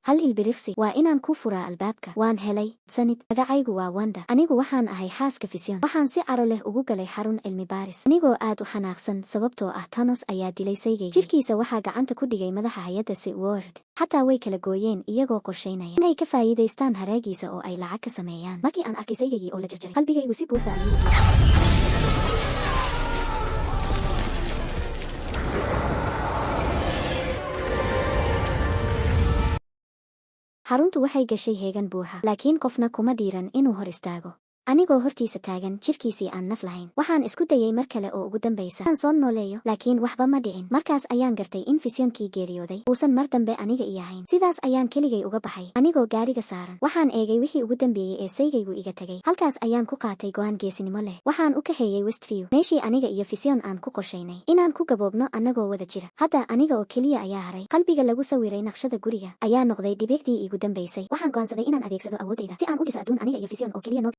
Hal ilbiriqsi, waa inaan ku furaa albaabka. Waan helay sanid. Magacaygu waa Wanda. Anigu waxaan ahay xaaska Vision. Waxaan si caro leh ugu galay xarun cilmi baaris anigoo aad u xanaaqsan, sababtoo ah Thanos ayaa dilay saygaygi. Jirkiisa waxaa gacanta ku dhigay madaxa hay'adda SWORD. Xataa way kala gooyeen, iyagoo qorshaynaya inay ka faa'iidaystaan haraagiisa oo ay lacag ka sameeyaan. Markii aan arkay saygaygii oo la jarjaray, qalbigaygu si buuxda ayuu. Xaruntu waxay gashay heegan buuxa, laakiin qofna kuma dhiiran inuu hor istaago. Anigoo hortiisa taagan, jirkiisii aan naf lahayn, waxaan isku dayay mar kale oo ugu dambaysa aan soo nooleeyo, laakiin waxba ma dhicin. Markaas ayaan gartay in Visionkii geeriyooday uusan mar dambe aniga ii ahayn. Sidaas ayaan keligay uga baxay. Anigoo gaariga saaran, waxaan eegay wixii ugu dambeeyey ee saygaygu iga tegay. Halkaas ayaan ku qaatay go'aan geesinimo leh. Waxaan u kaxeeyey Westview, meeshii aniga iyo Vision aan ku qorshaynay inaan ku gaboobno annagoo wada jira. Hadda aniga oo keliya ayaa haray. Qalbiga lagu sawiray naqshada guriga ayaa noqday dhibicdii iigu dambaysay. Waxaan go'aansaday inaan adeegsado awooddayda si aan u dhiso adduun aniga iyo Vision oo keliya noo.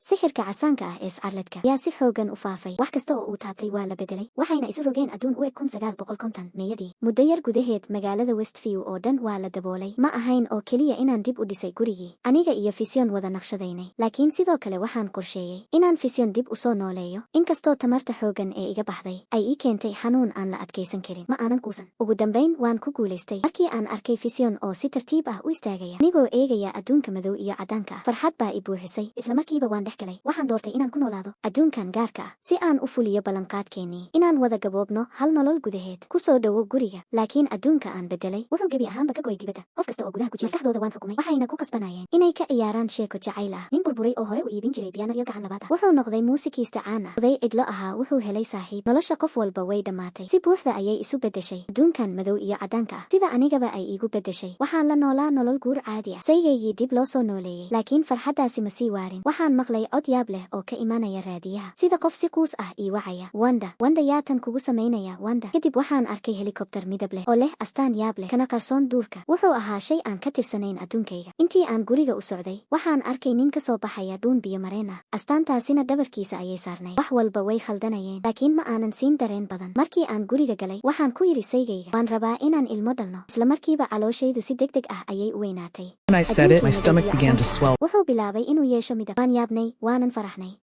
Sixirka casaanka ah ee Scarletka ayaa si xoogan u faafay. Wax kasta oo uu taabtay waa la bedelay, waxayna isu rogeen adduun u eg 1950-meeyadii. Muddo yar gudaheed, magaalada Westview oo dhan waa la daboolay. Ma ahayn oo keliya inaan dib u dhisay gurigii aniga iyo Vision wada naqshadaynay, laakiin sidoo kale waxaan qorsheeyey inaan Vision dib usoo nooleeyo. Inkastoo tamarta xoogan ee iga baxday ay ii keentay xanuun aan la adkaysan karin, ma aanan quusan. Ugu dambayn waan ku guulaystay. Markii aan arkay Vision oo si tartiib ah u istaagaya, anigoo eegaya adduunka madow iyo caddaanka ah, farxad baa i buuxisay. Isla markiiba waan dhex galay. Waxaan doortay inaan ku noolaado adduunkan gaarka ah si aan u fuliyo ballanqaadkeennii inaan wada gaboobno hal nolol gudaheed. Ku soo dhowo guriga, laakiin adduunka aan bedelay wuxuu gebi ahaanba ka goy dibadda. Qof kasta oo gudaha ku jira, maskaxdooda waan xukumay, waxayna ku qasbanayeen inay ka ciyaaraan sheeko jacayl ah. Nin burburay oo hore u iibin jiray piano iyo gacan labaad ah wuxuu noqday muusikiista caan ah. Oday cidlo ahaa wuxuu helay saaxiib. Nolosha qof walba way dhammaatay. Si buuxda ayay isu beddeshay adduunkan madow iyo caddaanka ah, sida anigaba ay iigu beddeshay. Waxaan la noolaa nolol guur caadi ah. Saygaygii dib loo soo nooleeyey, laakiin farxaddaasi ma sii waarin. Waxaan maqlay cod yaab leh oo ka imanaya raadiyaha, sida qof si quus ah ii wacaya: "Wanda, Wanda, yaa tan kugu samaynaya, Wanda?" Kadib waxaan arkay helikobter midab leh oo leh astaan yaab leh, kana qarsoon duurka. Wuxuu ahaa shay aan ka tirsanayn adduunkayga. Intii aan guriga u socday, waxaan arkay nin ka soo baxaya dhuun biyo mareen ah, astaantaasina dhabarkiisa ayay saarnay. Wax walba way khaldanayeen, laakiin ma aanan siin dareen badan. Markii aan guriga galay, waxaan ku yidhi saygayga, "Waan rabaa inaan ilmo dhalno." Isla markiiba calooshaydu si degdeg ah ayay u weynaatay. When I said it, my stomach began to swell. Wuxuu bilaabay inuu yeesho midab. Waan yaabnay, waanan faraxnay,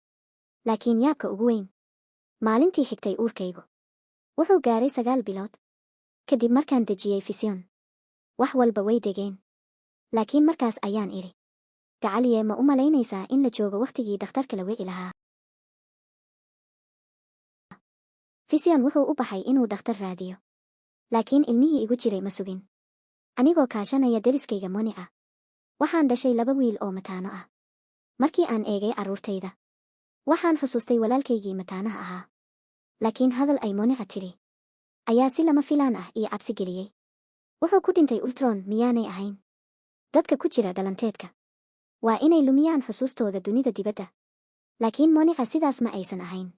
laakiin yaabka ugu weyn, maalintii xigtay uurkaygu wuxuu gaaray 9 bilood. Kadib markaan dejiyey Vision, wax walba way degeen. Laakiin markaas ayaan idhi, "Gacaliye, ma u malaynaysaa in la joogo wakhtigii dhakhtarka la wici lahaa?" Vision wuxuu u baxay inuu dhakhtar raadiyo, laakiin ilmihii igu jiray ma sugin. Anigoo kaashanaya deriskayga Monica, waxaan dhashay laba wiil oo mataano ah. Markii aan eegay carruurtayda, waxaan xusuustay walaalkaygii mataanaha ahaa. Laakiin hadal ay Monica tidhi ayaa si lama filaan ah ii cabsi geliyey: "Wuxuu ku dhintay Ultron, miyaanay ahayn? Dadka ku jira dhalanteedka waa inay lumiyaan xusuustooda dunida dibadda." Laakiin Monica sidaas ma aysan ahayn.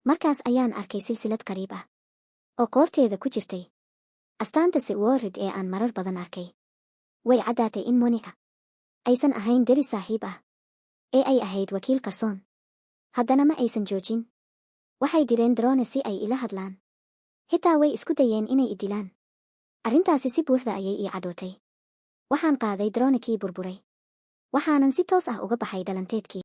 Markaas ayaan arkay silsilad qariib ah oo qoorteeda ku jirtay, astaanta SWORD ee aan marar badan arkay. Way caddaatay in Monica aysan ahayn deris saaxiib ah ee ay ahayd wakiil qarsoon. Haddana ma aysan joojin. Waxay direen drone si ay ila hadlaan. Xitaa way isku dayeen inay i dilaan. Arrintaasi si buuxda ayay ii cadhootay. Waxaan qaaday dronekii burburay, waxaanan si toos ah uga baxay dhalanteedkii.